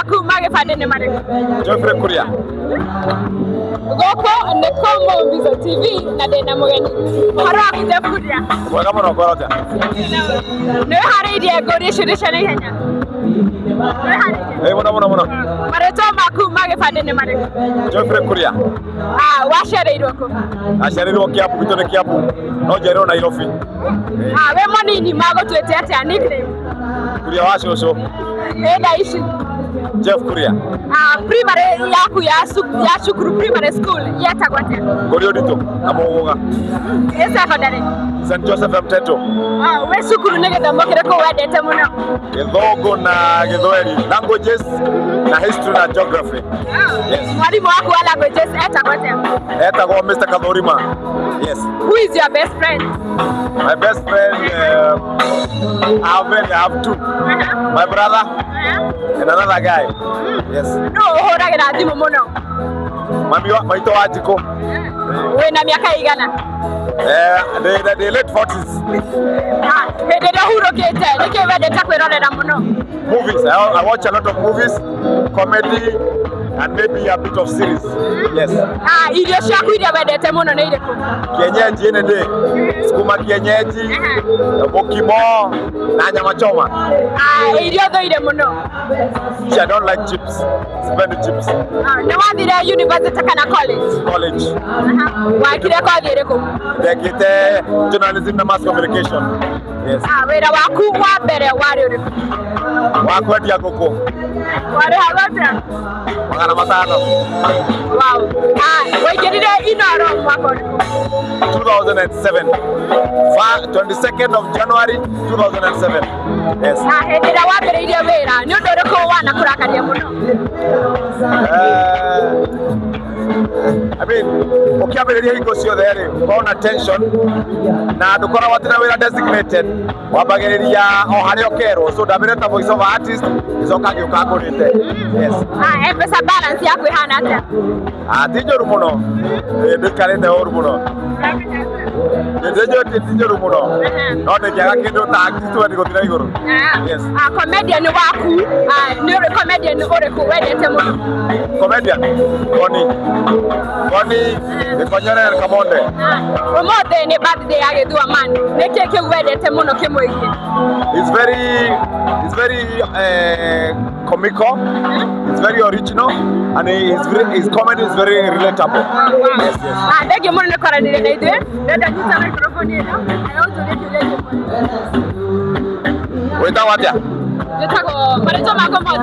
Maku ma gĩbandĩ nĩ marĩkũ? Geoffrey Kuria. Gũkũ nĩ Kũmũ TV na ndĩna mũgeni. Ũhoro waku, Jeff Kuria? Mwega mũno, ngoro atĩa? Nĩ wĩharĩirie ngũrie ciũria cia naihenya? Nĩ wĩharĩirie? Ĩ, mũno mũno mũno. Marĩtwa maku ma gĩbandĩ nĩ marĩkũ? Geoffrey Kuria. Ah, waciarĩirwo kũ? Aciarĩirwo Kiambu, gwitũ nĩ Kiambu, no njiarĩirwo Nairobi. Ah, wĩ mũnini magũtuĩte atĩa, nickname? Kuria wa cũcũ. Ĩna ici? Jeff Kuria. Ah, primary yaku ya cukuru, primary school, yetagwo atĩa? Kũrĩ ũnditũ na Mũgũga. Ĩ secondary? St Joseph Mteto. Ah, wĩ cukuru nĩ gĩthomo kĩrĩkũ wendete mũno? Gĩthũngũ na Gĩthweri, languages na history na geography. Yes. Mwarimũ waku wa languages etagwo atĩa? Etagwo Mr. Kathurima. Yes. Who is your best friend? My best friend, I have many, I have two. My brother and another guy. Yes. Nũ ũhũragĩra thimũ mũno? Mami wa maitũ wa Njikũ. Wĩna mĩaka ĩigana? The late 40s. Ah, hĩndĩ ĩrĩa ũhurũkĩte nĩkĩ wendete kwĩrorera mũno? Movies. I watch a lot of movies, comedy, and maybe a bit of series. Yes. Ah, irio ciaku iria wendete mũno nĩ irĩkũ? Kienyeji any day. Sukuma kienyeji, mukimo, na nyama choma. Ah, irio thũire mũno? See, I don't like chips. Sipendi chips. Ah, nĩ wathire university kana college? College. Wakire kothi ĩrĩkũ? Ndekĩte journalism na mass communication. Yes. Ah, wĩra waku wa mbere warĩ ũrĩkũ? Wa kwendia ngũkũ. Warĩhagwo atĩa? 500. Wow. Ah, waingĩrire Inoro mwaka ũrĩkũ? 2007. 22nd of January 2007. Yes. Ah, hĩndĩ ĩrĩa wambĩrĩirie wĩra nĩ ũndũ ũrĩkũ wanakũrakaria mũno? I mean, ũkĩambĩrĩria hingo ciothe rĩ, ũkorwo na tension na ndũkoragwo atĩ na wĩra designated, wambagĩrĩria o harĩa ũkerwo. So ndambĩrĩria ta voice over artist, ngĩcoka ngĩũka ngũrĩte. Yes. Ah, M-Pesa balance yaku ĩhana atĩa? Ah, ti njũru mũno. Ndĩikarĩte ũru mũno. Ndĩ ti njũru mũno, no ndĩngĩaga kĩndũ ta twendi gũthiĩ na igũrũ. Yes. Ah, comedian waku, ah, nĩ ũrĩ comedian ũrĩkũ wendete mũno? Comedian Koni Koni Gĩkonyore Kamonde. Ah, ũmũthĩ nĩ birthday ya Gĩthua Man, nĩkĩ kĩu wendete mũno kĩmwĩgiĩ? He's very comical. He's very original, and his comedy is very relatable. Yes. Ah, thengiũ mũno nĩ kwaranĩria na ithuĩ. Ndenda nyita microphone ĩno na ũnjũrie kĩũria kĩmwe. Wĩtagwo atĩa? Njĩtagwo, marĩtwa makwa mothe.